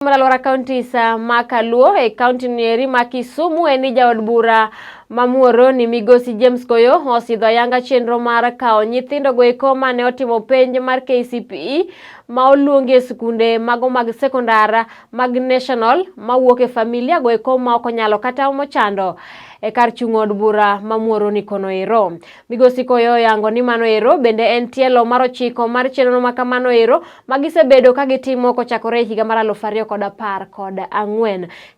Mar alwora counties ma Kaluo e county nieri ma Kisumu en ni jaod bura ma Muhoroni Migosi James Koyo osidho ayanga chenro mar kawo nyithindo go eko mane otimo penj mar KCPE ma oluongi e skunde mago mag sekondar mag national mawuok e familia go eko ma ok onyalo kata mochando e kar chung' od bura ma Muhoroni kono ero. Migosi Koyo oyango ni mano ero bende en tielo mar 9 mar chenro ma kamano ero ma gisebedo ka gitimo kochakore e higa mar 2014.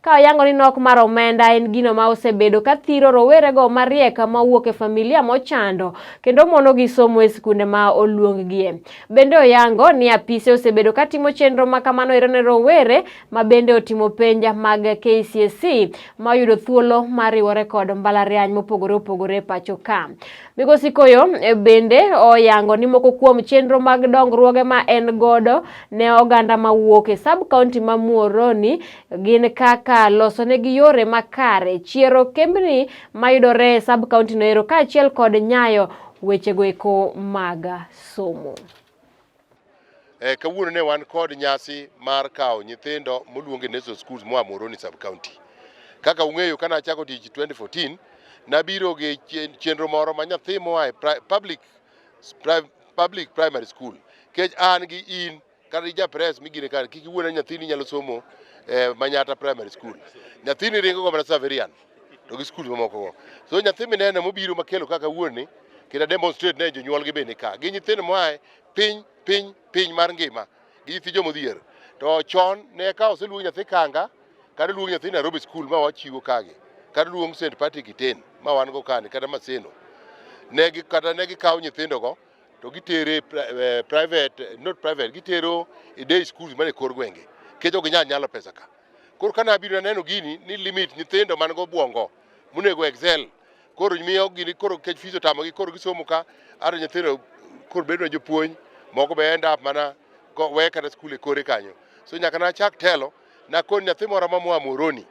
Ka oyango ni nok mar omenda en gino ma osebedo ka thiro rowerego mariek mawuok e familia mochando kendo mono gi somo e skunde ma oluonggie. Bende oyango ni apise osebedo ka timo chenro ma kamano ero ne rowere ma bende otimo penj mag KCSE ma oyudo thuolo mar riwore kod mbalariany mopogore opogore e pacho ka. Migosi Koyo bende oyango ni moko kuom chenro mag dongruoge ma en godo ne oganda mawuok e sub county ma Muhoroni gin kaka losonegi yore makare, chiero kembni mayudore e sub county no ero kaachiel kod nyayo wechego eko mag somo. Kawuono ne wan kod nyasi mar kawo nyithindo moluong e National Schools moa Muhoroni sub county. Kaka ung'eyo, kane achako tich 2014, nabiro gi chenro moro ma nyathi moa e public primary school, kech an gi in kata ja press migine kar kik iwuo na nyathini nyalo somo Manyata Primary School. Nyathini ringo go mana Saverian to gi skul mamoko go. So nyathi mineno mobiro makelo kaka wuon kendo demonstrate ne jonyuol gi bende ka. Gi nyithindo moa e piny piny piny mar ngima, gi nyithi jomodhier. To chon ne ka oseluong nyathi Kanga kata luong nyathi Nairobi School ma wachiwo kagi, kata luong St Patrick Iten ma wan go kani, kata Maseno, ne gi kata ne gikawo nyithindo go to gitere private, not private, gitero e day schools mane kor gwenge nikech ok ginyal nyalo pesa ka. Koro ka nabiro naneno gini ni limit nyithindo man go obwongo monego excel, koro miyo gini koro kech fees otamogi, koro gisomo ka ato nyithindo koro bedo na jopuonj moko be end up mana we kata skul e kore kanyo. So nyaka nachak telo nakon nyathi moro ma moa Muhoroni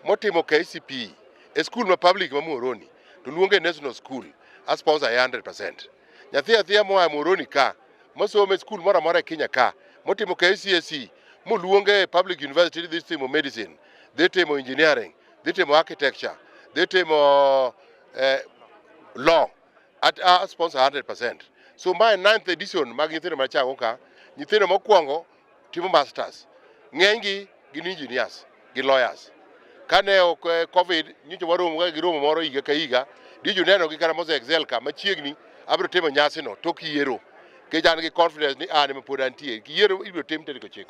motimo KCPE e skul ma public ma Muhoroni to luonge national school, a sponsor e 100%. Nyathi athiya moa Muhoroni ka mosomo e skul moro amora e Kenya ka motimo KCSE moluonge e public university dhi timo medicine, dhi timo engineering, dhi timo architecture, dhi timo law, at a sponsor 100%. So mae ninth edition mag nyithindo machako ka. Nyithindo mokwongo timo masters, ng'enygi gin engineers gi lawyers. Kane ok COVID nyocha waromo ga gi romo moro higa ka higa dijo neno gi kata mose excel ka machiegni abiro timo nyasi no tok yiero, nikech an gi confidence ni an ema pod antie. Yiero ibiro tim tarik 9.